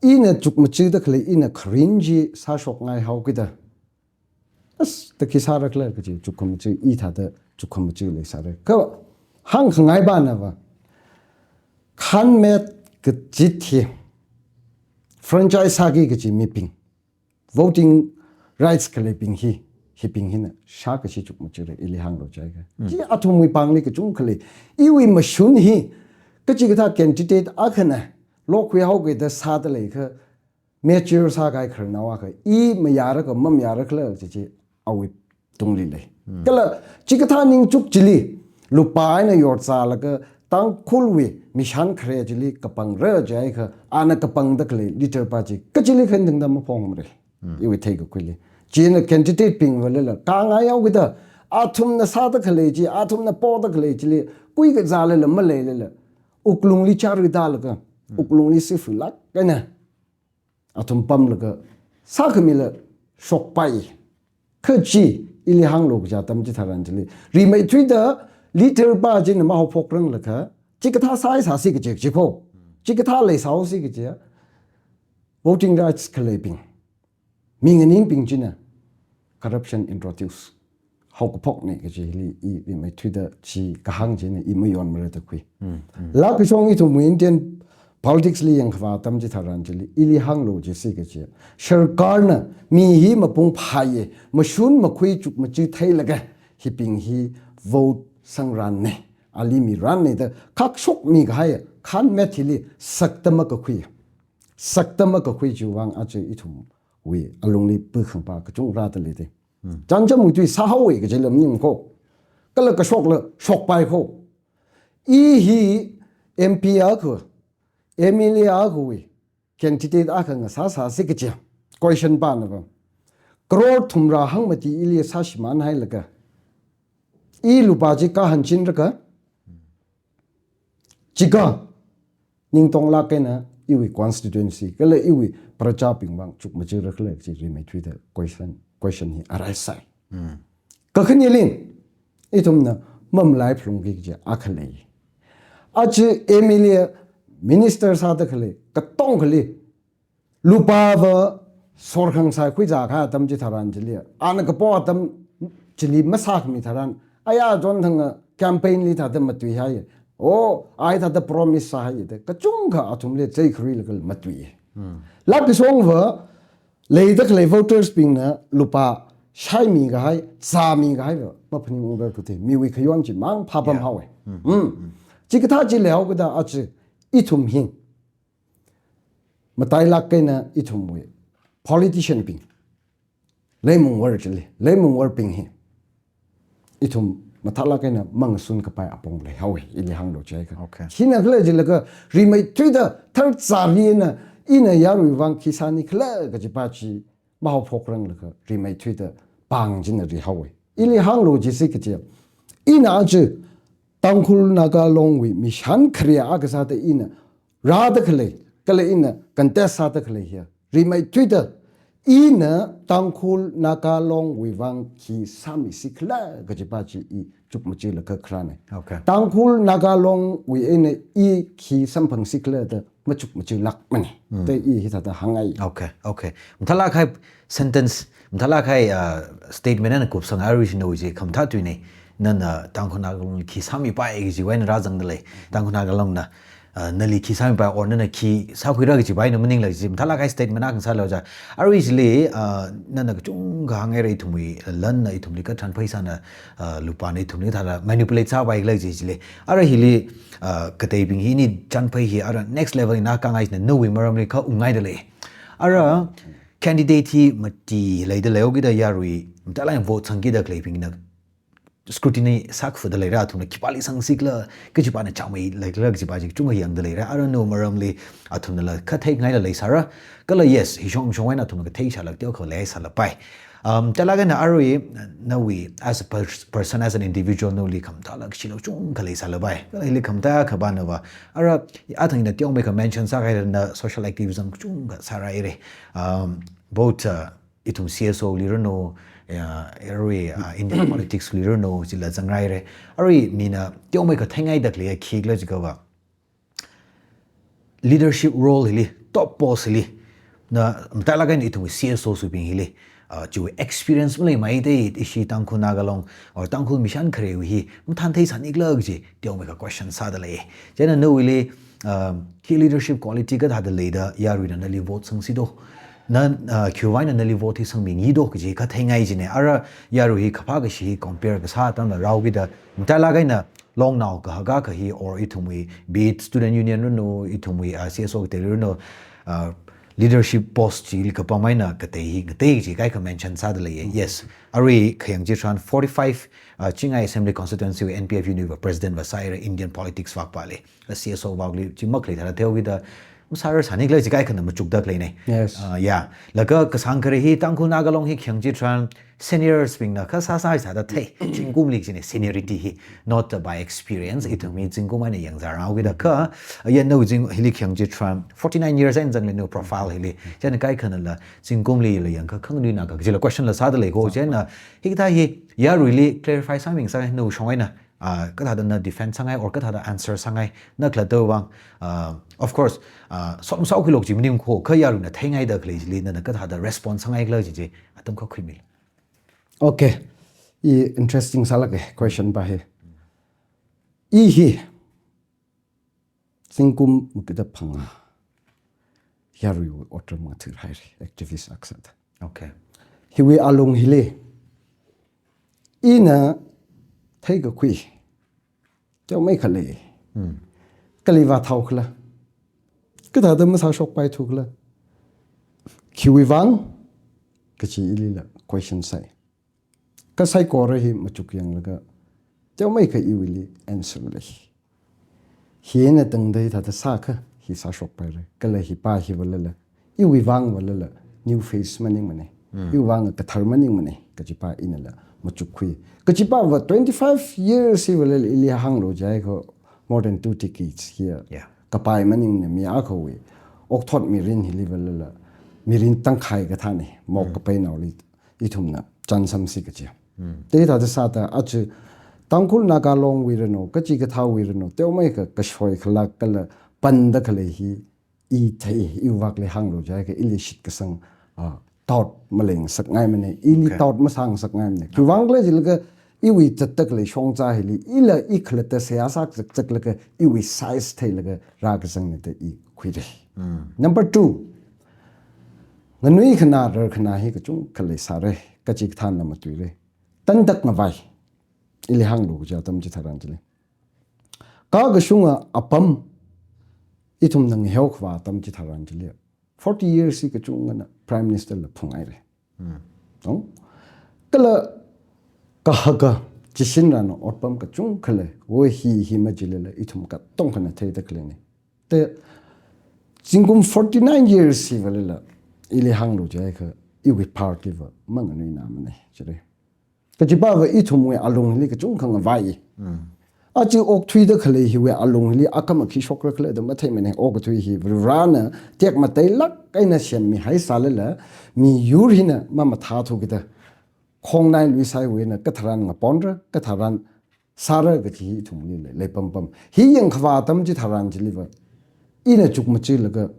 ina chukmachida khalei ina kharin chi sāshokngaihaokida, as, da khi sārakhala kaji chukkhamachila, i thāda chukkhamachila sāra. Kha hāngkhangai pana va, khanmet kachit hi franchise sāki kaji mibing, voting rights khaleibing hi, hibing hina shākashi chukmachila ili hānglu jiakha. Chi athumwui pāngli kachungkha lei. Iwui mashun hi kachikathā candidate akhana lokhuihaokida sāda leikha, mature sākahai khararnao akha, i mayārakha mamayārakhala kaji chi awui tungli lei. Kala chikathā ningchuk chili lupā eina yorzālaga Tangkhulwui mishan khare chili kapangra jiakha, ana kapangda khalei leader pa chi kachili khantingda maphongmara. Iwui theikakhuili. China candidate bingvalala kāngaihaokida, athumna sāda khalei chi, athumna poda khalei chili kuikazālala maleilala, wuklungli chāri tālaga, wuklungli sifilāk eina athum pamlaga sākhamila shokpai. Kha chi ili hānglu kaja atam chitharan chili, rimeithuida leader pa china mahaophokranglakha, chikathā sāi sāsi kaji chi kho, chikathā leisāhaosi kaji, voting rights khaleibing, mi nganingbing china corruption introduce haokaphokna kaji hili i rimeithuida chi kahāng china i mayonmara da khui. Lākashong ithumwui Indian politics li yangkhavā atam chitharan chili ili hānglu jisi kaji, sarkarna mi hi mapung phāya, mashun makhui chukmachi theilaga hibing hi vote sangranna, ali miranna da khakshokmi kahai khanmet hili sakta makakhui. sakta makakhui chiwui vang aja ithumwui alungli pukhangpa kachung rāda lei de. Chānjamwui tui sāhaowa kaji lam ning ko. Kala kashokla shokpai ko. I hi M P akha, M L A akhawui candidate akha ngasāsāsi kachi question pana va. Crore thumrā hangmati ili sāshimānhailaga, i lupā chi kahānchinlaga, chika ningtonglāk eina iwui constituency kala iwui prajabing vang chukmajāra khala kaji rimeithuida question, question hi arise sai. Kakhaneli, ithumna mamalaiphalungki kaji akha lei. Aja M L A, minister sāda khalei katongkhali, lupā va sorkhangasai khuizā kahai atam chitharan chili, ana kapo atam chili masākhami tharan, aya chonthanga campaign li thāda matuihai. O, ai thāda promise sāhai da kachungkha athumli chei kharila kala matui. Lak kasong va, leida khalei voters bingna lupā shaimi kahai, zāmi kahai va maphaningungra kute, miwui khayon chimang phapam haowa. Chikathā chi leihao kada aja ithum hi matailāk eina ithumwui politician bing, leimungwar chili, leimungwarbing hi ithum mathālāk eina mangasun kapai apong leihaowa, ili hānglu chiakha. Okay. Hina khala jilaga rimeithuida tharchāri eina ina yaruiwui vang khi sāni khala kajipa chi mahaophokranglakha rimeithuida pāng china rihaowa. Ili hānglu chisi kachi, ina aja Tangkhul Naga Longwui mishan khare akha sāda ina rāda khalei, kala ina contest sāda khalei hi, rimeithuida ina Tangkhul Naga Longwui vang khi sāmisi khala kajipa chi i chukmajālaga kharāna. Okay. Tangkhul Naga Longwui eina i khi samphangsi khala da machukmajālākmana. Da i hithāda hāngngai. Okay, okay. Mathālāk kahai sentence, mathālāk kahai, uh, statement na kupsang arui shi nawui chi khamathā tuina. Nana Tangkhul Naga Long khi sāmipai kajiwui eina rāzangda lei. Tangkhul Naga Longna, uh, nali khi sāmipai or nana khi sākhuira kajipa eina maningla kaji mathālāk kahai statement akha sālu ja. Arui chili, uh, nana kachungkha hāngngaira ithumwui lanna ithumli kathan pheisāna, uh, lupāna ithumli thāda manipulate sāpaila kaji chili. Ara hili, uh, kateibing hi ini chānphei hi ara next level eina kangai china nawui maramli kha ungngaida lei. Ara candidate hi mati leida leihaokida yarui matailāk eina vote sangkida khaleibingna scrutiny sākhuda leira, athumna khipāli sangsi khala, kachipāna chāngmei leikhala kajipa chi kachungkha yangda leira. Ara nawui maramli athumnala kha theingaila leisāra. Kala yes, hishong shong eina athumna kathei sālāk teokha leisālapai. Um, mathālāk eina arui nawui as a pers-, person, as an individual, nawuili khamathā lak shilak chungkha leisālapai. Kala hili khamathā akha pana va, ara athang ina teomeikha mention sākahai na social activism chungkha sāra haira. Um, both, uh, ithum C S O li ranu, uh, arui, uh, Indian politics li ranu, chila zangra haira. Arui mina teomeikha theingaida khalei khikhala jiakha va, leadership role hili, top post hili, na matailāk eina ithum C S O swibing hili, uh, chiwui experience maleimei da, ishi Tangkhul Naga Long or Tangkhul mishan kharewui hi mathān theisāni khala kaji teomeikha question sāda lei. Chieina nawuili, um, khi leadership quality kathāda leida yaruina nali vote sangsi do, na, uh, khiwuivang eina nali vote hi sangmingi do kaji kha theingai china. Ara yarui hi kaphā kashi hi compare kasā atamla rāhaokida matailāk eina longnao kahaka kahi or ithumwui, be it student union ranu, ithumwui, uh, C S O katei ranu, uh, leadership post chili kapam eina katei hi, katei chi kaikha mention sāda lei. Yes. Arui khayang chitharan forty-five, uh, Chingai Assembly Constituency wui N P F univa president va sāhaira, Indian politics vak pali. Uh, C S O vakli chi makhalei thāda theokida masārar sāni khala chi kaikhana machukda khaleina. Yes. Uh, yeah. Laga kasāng khare hi Tangkhul Naga Long hi khayang chitharan seniors bingna kha sāsā sāda thei. Zingkumli china seniority hi, not by experience, ithum hi zingkum eina yangzāra haokida kha, ayan nawui zing hili khayang chitharan forty-nine years eina zangli nawui profile hili. Chieina kaikhanala zingkumlila yangkha khanganuina kha kajila question la sāda lei ko. Chieina hikathā hi yaruili clarify sāmingsā nawui shong eina, ah, kathāda na defend sāngai or kathāda answer sāngai na khalattawui vang, ah, of course, ah, som sao khilok chi maning ko, kha yaruina theingaida khalei chili nana kathāda respond sāngai khala chi chi atam kha khuimila. Okay. I interesting sālāka question pa hi. I hi zingkum makida phangā yaruiwui otram ngathar haira, activist akha sāda. Okay. Hiwui alung hili ina theikakhui teomeikha lei. Hmm. Kali vāthao khala, Kathāda masāshokpaithu khala? Khiwui vang? Kachi ilila question sai. Kha saikora hi machuk yanglaga, teomeikha iwuili answer lei. Hina tangda hithāda sākha, hi sāshokpaira. Kala hi pa hi valala, iwui vang valala, new phase maningmana. Iwui vang kathar maningmana, kachi pa inala machukkhui. Kachi pa va twenty-five years hi valala ili hānglu jiakha, more than two decades here. Yeah. Kapai maningmana mi akhawui. Okthot mirin hili valala, mirin tangkhai kathāna, mok kapai naoli ithumna chānjamsi kachi. Te hithāda sāda aja Tangkhul Naga Long wui ranu, kachikathāwui ranu, teomeikha kashoi khalak kala panda khalei hi, i thei, iwui vakli hānglu jiakha, ili shitkasang, ah, doubt malengasakngaimana, ili Okay. doubt masāngasakngaimana. Khiwui vang khala jilaga, iwui zatda khalei shongza hili, ila i khalatta seihā sākazak zaklaga, iwui size theilaga rākazangna da i khuira. Number two, nganui khana, rar khana hi kachungkha leisāra, kachikathāna matuira. Tandak ngavai, ili hānglu kaja atam chitharan chili. Kha kashunga apam, ithumna ngaheo khavā atam chitharan chili, forty years hi kachungana Prime Minister la phungaira. No? Kala kahaka chishinrana otpam kachungkha lei, woi hi hi majilila ithum katongkhana theida khaleina. Te zingkum forty-nine years hi valala, ili hānglu jiakha, iwui party va manganuinamana, jira. Kachi pa va ithumwui alungli kachungkha ngavai. Aja okthuida khalei hiwui alungli akhama khi shokra khala da matheimana, okathui hi Varena tekmateilāk eina semmihaisālala, miyur hina mamathāthu kida. Khongnai luisaiwui eina katharan ngaponra, katharan sāra kachi hi ithumli lei, leipampam. Hi yangkhavā atam chitharan chili va, ina chukmachilaga,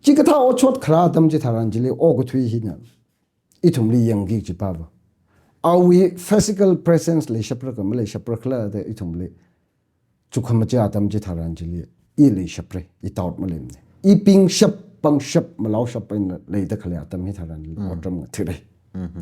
chikathā otshot kharā atam chitharan chili, okathui hina ithumli yangki kachi pa va, awui physical presence leishapra kha maleishapra khala da ithumli chukkhamachi atam chitharan chili, i leishapra, i doubt maleimana. I pingshap, pangshap, malaoshap eina leida khalei atam hitharan otram ngathira.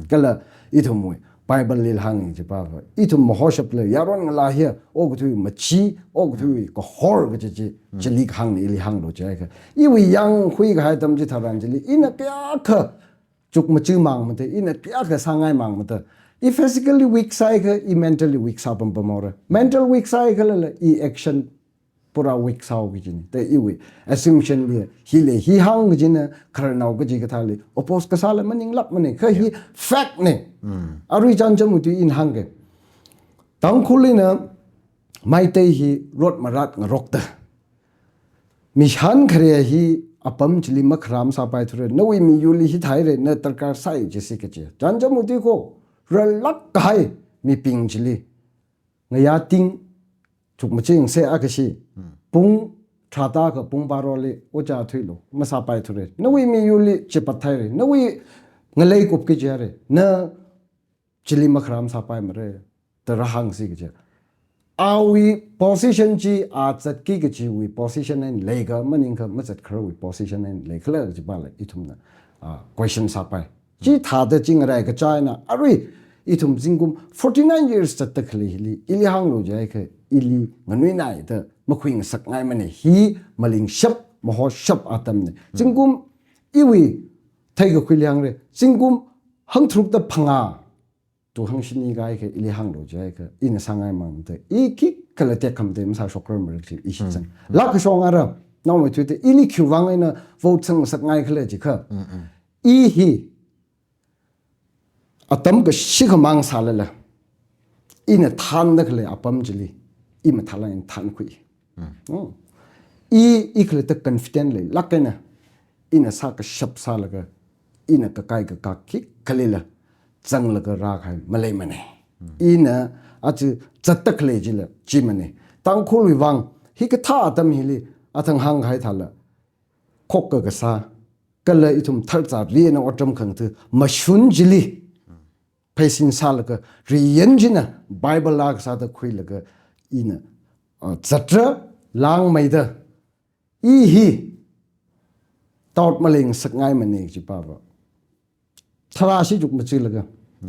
Kala ithumwui Bible li hānga kachi pa va, ithum mahoshapla yaron ngalā hiya, okathui machi, okathui kahor kaji chi, chili kahāngna ili hānglu jiakha, iwui yangkhui kahai atam chitharan chili, ina kayākha chukmachi mangmada, ina kayākha sāngai mangmada. I physically weak sāakha, i mentally weak sāpampamhaora. Mental weak sāakha lala, i action pura weak sāhaoki kajina. Te iwui assumption li, hili hi hāng kajina, khararnao kachikathāli oppose kasāla maninglākmana. Kha hi fact na. Arui chānjam uthui ina hāngka. Tangkhul eina Meitei hi rot marat ngarokta, mishan khare hi apam chili makharam sāpaithura, nawui miyurli hithāhaira, na darkar sāi jisi kachi. Chānjam uthui ko, rarlāk kahai mibing chili ngayā ting chukmachi yangsa akha shi, pung tharāda kha pung baroli ojā thuilu, masāpaithura. Nawui miyurli chipathaira, nawui ngalei kupki jihaira, na chili makharam sāpaimara, da rāhāngsi kachi. Awui position chi, a zatki kachiwui position eina leikha maningkha, mazatkharawui position eina leikhala kachi pala ithumna, ah, question sāpai. Chithāda chi ngarai kachā eina, arui ithum zingkum forty-nine years zatda khalei hili, ili hānglu jiakha, ili nganuinai da makhuingasakngaimana, hi malingshap, mahoshap atamna. Zingkum iwui theikakhuili hāngra, zingkum hangtharukda phangā, tu hangshini kaikha ili hānglu jiakha, ina sāngai mangmada, i khikhala tekhamatei masāshokrarmara kachi i shitsang. Lākashong ara, naomeithuida, ili khiwui vang eina vote sangngasakngai khala jiakha, i hi atam kashi khamang sālala, ina thānda khalei apam chili, i mathālāk eina thānkhui. Mm. I, i khalatta confident leilāk eina, ina sākashap sālaga, ina kakai kakak khikhalila zanglaga rākahai maleimana. Ina aja zatda khalei chila chimana. Tangkhulwui vang, hikathā atam hili, athang hāngkahai thāla, khokkha kasā, kala ithum tharchari eina otram khangatha mashun chili pheisin sālaga, riyan china Bible la kasāda khuilaga, ina, ah, zatra langmeida, i hi doubt malengasakngaimana kachi pa va, tharāshi chukmachilaga,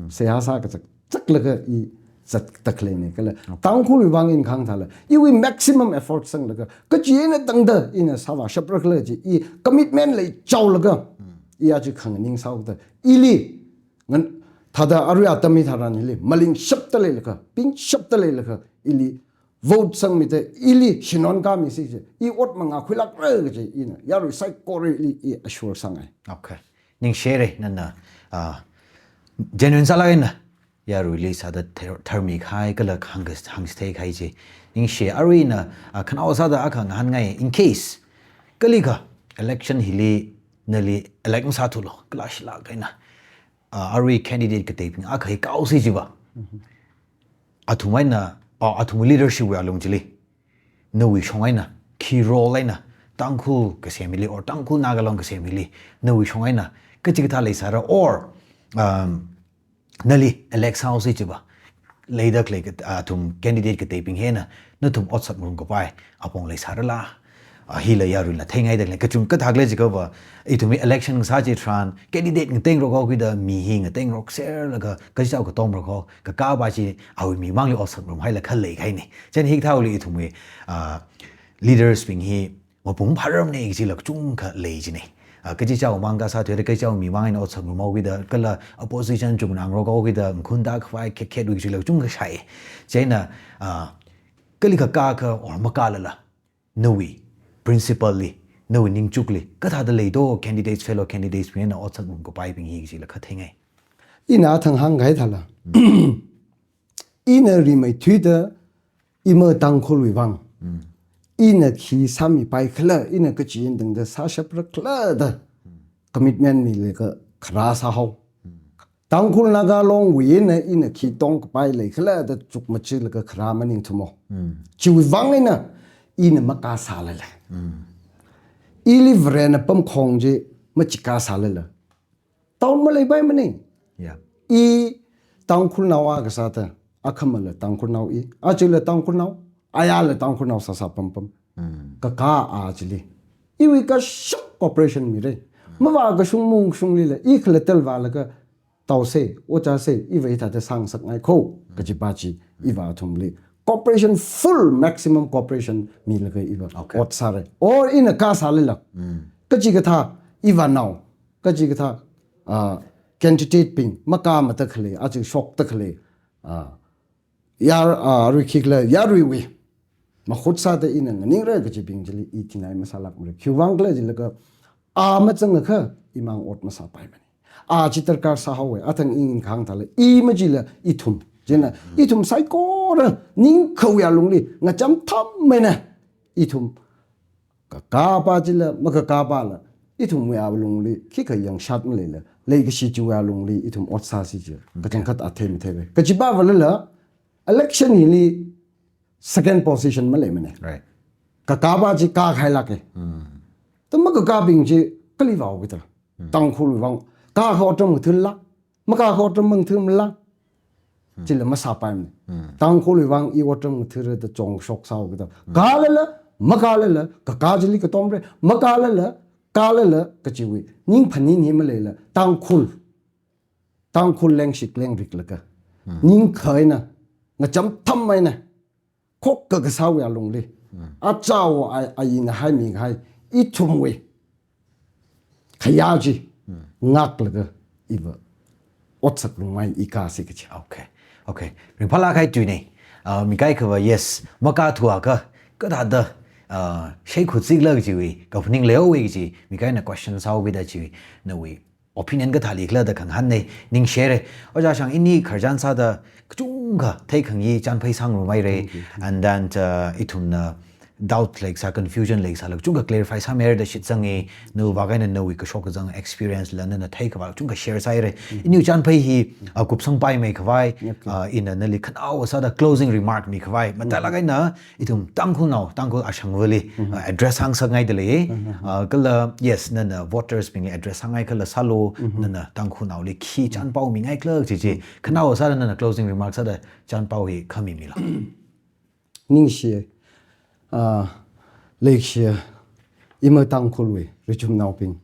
seihā sākazak zaklaga i zatda khaleina kala. Okay. Tangkhulwui vang ina kahāng thāla, iwui maximum effort sanglaga, kachi eina tangda ina sāvāshapra khala chi, i commitment leichaolaga, i aja khanganing sāhaoda, ili, ngan, thāda arui atam hitharan hili, malingshapda leilaga, pingshapda leilaga, ili vote sangmida, ili shinon kāmisi kaji, i ot mangā khuilākra kaji, ina yarui saikorali i assure sāngai. Okay. Ningshire, nana, ah, genuine sālāk eina yaruili sāda thar-, tharmi kahai kala hāng-, hāngchithei kahai chi. Ningshi, arui ina, ah, khanaowa sāda akha ngahānngai, in case kalikha election hili nali elect masāthulo, kala shilāk eina, ah, arui candidate kateibing akha hi kaosi jiva. Mhm. Athum eina, ah, athum leadership wui alung chili, nawui shong eina, khi role eina, Tangkhul kasem hili or Tangkhul Naga Long kasem hili, nawui shong eina kachikathā leisāra or, um, nali elect sāhaosi jiva, leida khalei kat-, athum candidate kateibing hi eina nathum otsak ngarumkapai apong leisārala? Ah, hila yaruila theingaida khalei, kachungkha thākle jiakhava, ithumwui election sā chitharan candidate ngateirok haokida mi hi ngateirokserlaga kachichao katomrok hao, kakāpa chi awui mimangli otsak ngarumhaila khalei kahaina. Chieina hikathāli ithumwui, ah, leaders bing hi mapung phararmana kajila kachungkha lei jina. Ah, kachichao mang kasā thuida, kachichao mimang eina otsak ngarumhaokida, kala opposition chungnangrok haokida, ngakhun tākhavai khekhet wui kajila kachungkha shai. Chieina, ah, kalikha kākha or makālala, nawui principle li, nawui ningchukli kathāda leido, candidates, fellow candidates bing eina otsak ngarumkapaibing hi kajila kha theingai. Ina athang hāngkahai thāla, ina rimeithuida ima Tangkhulwui vang, ina khi sāmipai khala, ina kachi eina tangda sāshapra khala da commitment milaga kharā sāhao. Tangkhul Naga Longwui eina ina khi tongkapai lei khala da chukmachilaga kharā maningthumo. Chiwui vang eina ina makāsālala, ili Varena pamkhong chi machikāsālala, town maleipaimana. Yeah. I Tangkhulnao akha sāda, akhamala Tangkhulnao i, achila Tangkhulnao, ayala Tangkhulnao sāsā pampam. Kakā a chili iwui kashok cooperation mira. Mavākashung mungshunglila, i khalattali vālaga, taosa, ot sāsa, iva hithāda sāngasakngai kho, kajipa chi, iva athumli cooperation, full maximum cooperation milaga iva, okay, ot sāra. Or ina kāsālala, kachikathā, iva nao, kachikathā, ah, candidate bing makāmada khalei, aja shokda khalei, ah, yar, ah, arui khikhala, yaruiwui mahut sāda ina nganingra kajibing chili i thinai masālākmara. Khiwui vang khala jilaga, a mazangakha imang ot masāpaimana. A chi darkar sāhaowa, athang ina kahāng thāla, i majila ithum. Chieina, ithum saikora ningkhawui alungli ngacham thameina, ithum kakāpa chila, makakāpala, ithumwui alungli khikha yangshat maleila, leikashi chiwui alungli ithum ot sāsi ji, kachangkhat athei matheiva. Kajipa valala, election hili second position maleimana. Right. Kakāpa chi kākhailāka. Tum makakābing chi kali vāhaokida. Tangkhulwui vang, kākha otram ngathāla, makākha otram mangathāmala, chila masāpaimana. Tangkhulwui vang i otram ngathāra da chongshok sāhaokida. Kālala, makālala, kakā chili katomra, makālala, kālala, kachiwui ning phaning hi maleila, Tangkhul, Tangkhul lengshik lengriklaga, ningkhā eina, ngacham thameina, khokkha kasāwui alungli, achao a, a ina haimi kahai, ithumwui khayā chi ngaklaga iva otsak ngarumngai, i kāsi kaji. Okay. Okay. Ringphālāk kahai tuina. Ah, mi kaikhava, yes, makāthuakha kathāda, ah, shaikhut zikla kajiwui kaphaning leihaowa kaji, mi kaina question sāhaokida chi, nawui opinion kathāli khala da khangahānna. Ningshire. Ojā Shang, ini khararchan sāda kachungkha theikhangayi chānphai sāngarumhaira. Thank you, thank you. And then, uh, ithumna doubt leikasā, confusion leikasāla kachungkha clarify sāmihaira da shitsanga, nawui vang eina nawui kashok kazang experience la nana theikhavai kachungkha share sāhaira. Iniwui chānphai hi, uh, kupsangpaimei khavai, okay, uh, ina nali khanaowa sāda closing remark mikhavai, matailāk eina ithum Tangkhulnao, Tangkhul ashangvali, uh, address hāngsakngaidalei. Uh, kala, yes, nana voters bingli address hāngngai khala sālu, nana Tangkhulnaoli khi chānpao mingai khala chi chi, khanaowa sāda nana closing remark sāda chānpao hi kha mimila. Ningshi, ah, leikashi, ima Tangkhulwui richumnaobing.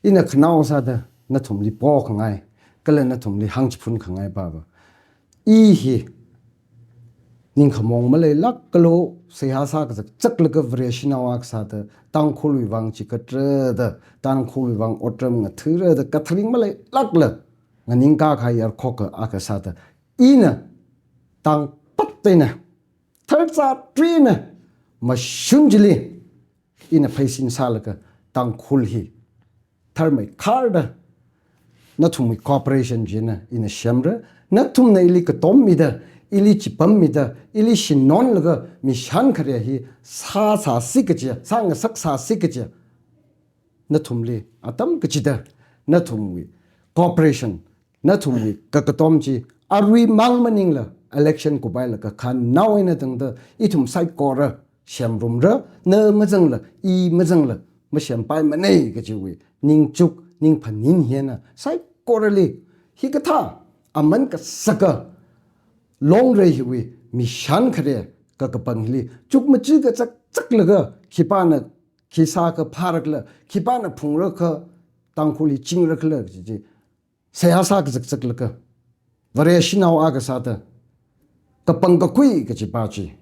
Ina khanaowa sāda nathumli pokhangai, kala nathumli hāngchiphun khangai pava, i hi ningkhamong maleilākalu, seihā sākazakzaklaga Vareshinao akha sāda, Tangkhulwui vang chikatrada, Tangkhulwui vang otram ngathāra da, katharing maleilākla, nganingkakahai yarkhoka akha sāda, ina tangpat eina, tharchātrina, mashun chili, ina pheisin sālaga Tangkhul hi tharmeikharda, nathumwui cooperation china ina semra, nathumna ili katommida, ili chipammida, ili shinonlaga mishan khare hi sāsāsi kaja, sāngasaksāsi kaja, nathumli atam kachida, nathumwui cooperation, nathumwui kakatom chi, arui mang maningla, election kuphailaga khannao eina tangda, ithum saikora semrumra, na mazangla, i mazangla, masempaimanei kajiwui ningchuk, ningphaning hina, saikorali, hikathā aman kasaka Longrei hiwui mishan khare kakapang hili, chukmaja kazakzaklaga, khipāna khi sākha phārakhala, khipāna phungrakha, Tangkhul hi chingrakhala kaji chi, seihā sākazakzaklaga, Vareshinao akha sāda, kapang kakhui kajipa chi,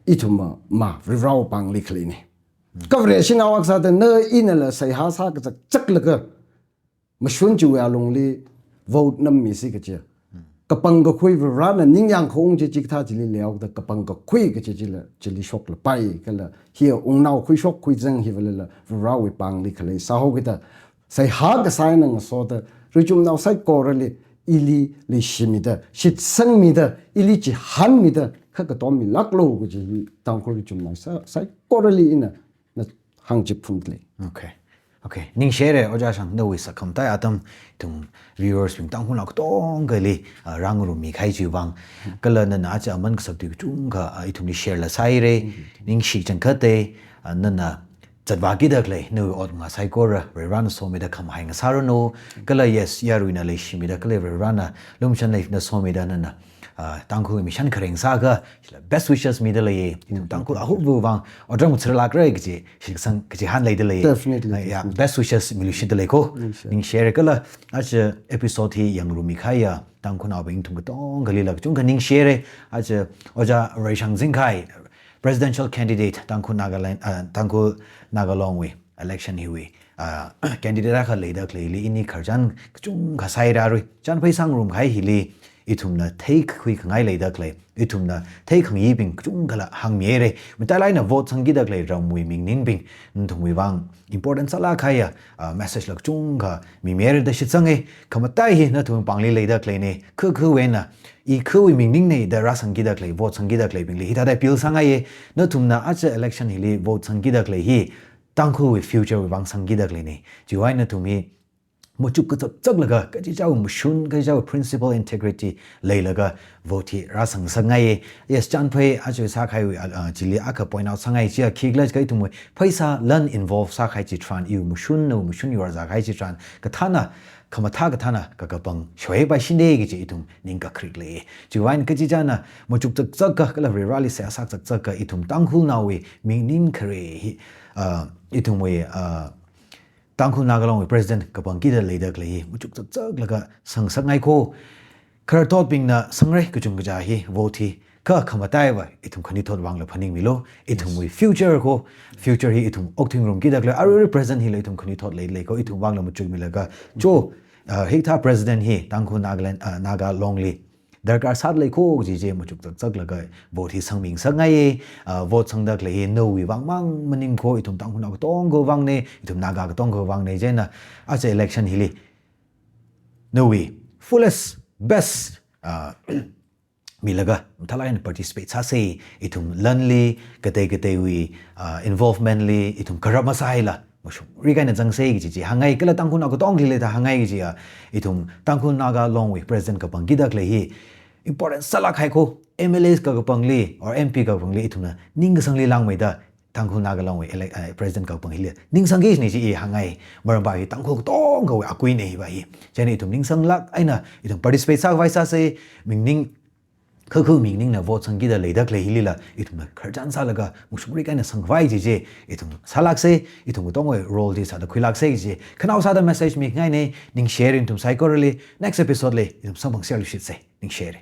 ithum ma, ma, Varivarāwui pāngli khaleina. Kha Vareshinao akha sāda, na inala seihā sākazakzaklaga, mashun chiwui alungli vote nammisi kaja, kapang kakhui Varivarāna ningyāng khaung chi, chikathā chili leihaoda kapang kakhui kaji chila, chili shoklapai, kala hi wungnao khuishok khuizang hivalala Varivarāwui pāngli khalei sāhaokida, seihā kasā eina ngasoda, richumnao saikorali, ili leishimida, shitsangmida, ili chihānmida, kha katom milākalu kaji hi Tangkhul richumnao sa-, saikorali ina na hāngchip phunglei. Okay. Okay. Ningshire, Ojā Shang, nawui sākhamataiya atam ithum viewers bing Tangkhulnao katongali, ah, rāngarummikahai chiwui vang. Kala nana aja aman kasak tui kachungkha, ah, ithumli share la sāhaire. Ningshi changkhatta, ah, nana zatvākida khalei nawui otnga saikora Varivarāna somida khamahai ngasāranu. Kala yes, yaruina leishimida khalei Varivarāna lumashan leina somida nana, ah, Tangkhul mishan khareng sākha, chila best wishes mida leiya. Ithum Tangkhul ahupwui vang otram ngathārlākra kaji, shitsang kachihān leida leiya. Definitely, ah, yeah, definitely. Best wishes miluishitda lei ko. Ningshi. Ningshire kala, aja episode hi yangngarummikahaiya Tangkhulnaobing ithum katongalila kachungkha ningshire. Aja Ojā Reishang Zingkhai, presidential candidate, Tangkhul Nagaland, ah, Tangkhul Naga Longwui election hiwui, ah, candidate akha leida khaleili ini khararchan kachungkha sāhaira arui. Chānphai sāngarumkahai hili ithumna theikhui khangai leida khalei, ithumna theikhangayibing kachungkhala hāngmihaire. Matailāk eina vote sangkida khalei ramwui mingningbing, nathumwui vang important sālākkahaiya, ah, message la kachungkha mimihaire da shitsanga. Khamatai hi nathum pāngli leida khaleina, kha khawui eina, i khawui mingningnei da rāsangkida khalei, vote sangkida khaleibingli hithāda appeal sāngaiya. Nathumna aja election hili vote sangkida khalei hi Tangkhulwui future wui vang sangkida khaleina. Chiwui eina nathum hi machuk kazakzaklaga, kachichāwui mashun, kachichāwui principle, integrity leilaga vote hi rāsang sāngaiya. Yes, chānphai aja sākahaiwui, ah, ah, chili akha point out sāngai chiya khikhala jiakha ithumwui pheisā lan involve sākahai chitharan, iwui mashun, nawui mashun yorzākahai chitharan, kathāna, khamathā kathāna kakapang shoipaishina kaji ithum ningkakrik lei. Chiwui eina kachichāna machuk zakzakka, kala Varivarāli seihā sākazakzakka ithum Tangkhulnaowui mingning khare hi, ah, ithumwui, ah, Tangkhul Naga Longwui president kapangkida leida khalei hi machuk zakzaklaga sangngasakngai ko. Khararthotbingna sangra kachungkha kaja hi, vote hi, kha khamataiva ithum khanuithot vangla phaningmilu. Ithumwui future ko, future hi ithum okthui ngarumkida khalei, arui present hila ithum khanuithot leilei ko, ithum vangla machukmilaga, cho, ah, hikathā president hi Tangkhul Nagaland, ah, Naga Longli darkar sāda lei ko kaji chi machuk zakzaklaga vote hi sangmingasakngaiya. Ah, vote sangda khalei hi nawui vang mang maning ko, ithum Tangkhulnao katonga vangna, ithum Naga katonga vangna. Chieina aja election hili nawui fullest, best, ah, milaga, mathālāk eina participate sāsa, ithum lanli, katei kateiwui, ah, involvement li, ithum corrupt masāhaila, mashungrikha eina zangsa kaji chi hāngngai, kala Tangkhulnao katongali thāda hāngngai kajiya, ithum Tangkhul Naga Longwui president kapangkida khalei hi important sālākkahai ko, M L As kakapangli, or M P kakapangli, ithumna ningkasangli langmeida, Tangkhul Naga Longwui ele-, eh, president kakapang hili ningsangki kajina chi i hāngngai, maramva hi Tangkhul katongawui akuina hiva hi. Chieina ithum ningsanglāk eina, ithum participate sākhavai sāsa, mingning, kha khawui mingningna vote sangkida leida khalei hilila, ithumna khararchan sālaga, mashungrikha eina sangkhavai kaji chi, ithum sālāksa, ithum katongawui role chi sāda khuilāksa kaji chi, khanao sāda message mingaina, ningshire ithum saikorali, next episode li, ithum samphangserluishitsa, ningshire.